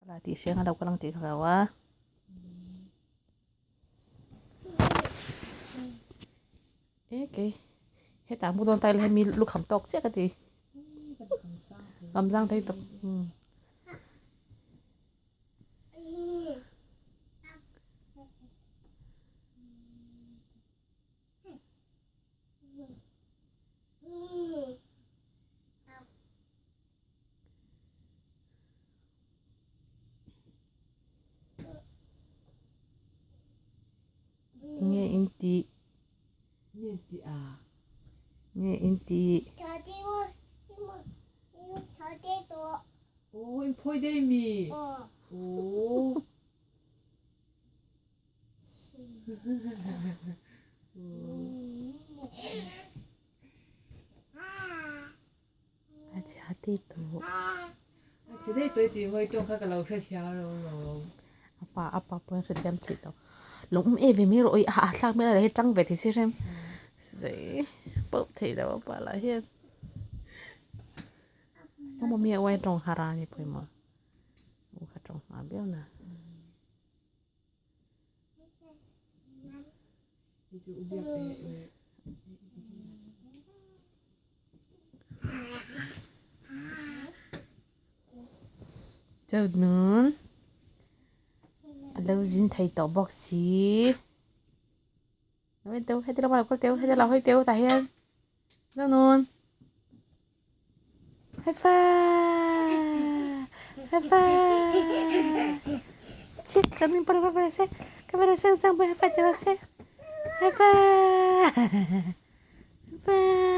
La tih hriang a lo kal ang tih ka hlau a. E kei hetah hmu dawn ta ila hemi lukham tawk chiah ka ti. Kam sang thei tawk. Nge in tih? Nge tih a? Nge in tih? Oh, in phawi dei mi? Oh. A chhia tih tawh. A chhe daih tawh i tih mawi tawng kha ka lo hrethiam lo lawm. A pa a pa pawhin hrethiam thei tawh. Lawm um e ve mai rawh oi a thlak hmel a hei tang ve thei si hrem. Zei pauh thei lo a pa lah hian. Engmaw mi a uai tawng har a ni pawimawh. U kha tawng hma viau na. Chuan a lo zin thei tawh bawk si heti lamah lo kal teh u heti lamah hawi teh u tah hian Zonun high five high five chik kan in pawh ka se ka se sang pawh high five ti rawh se high five high five.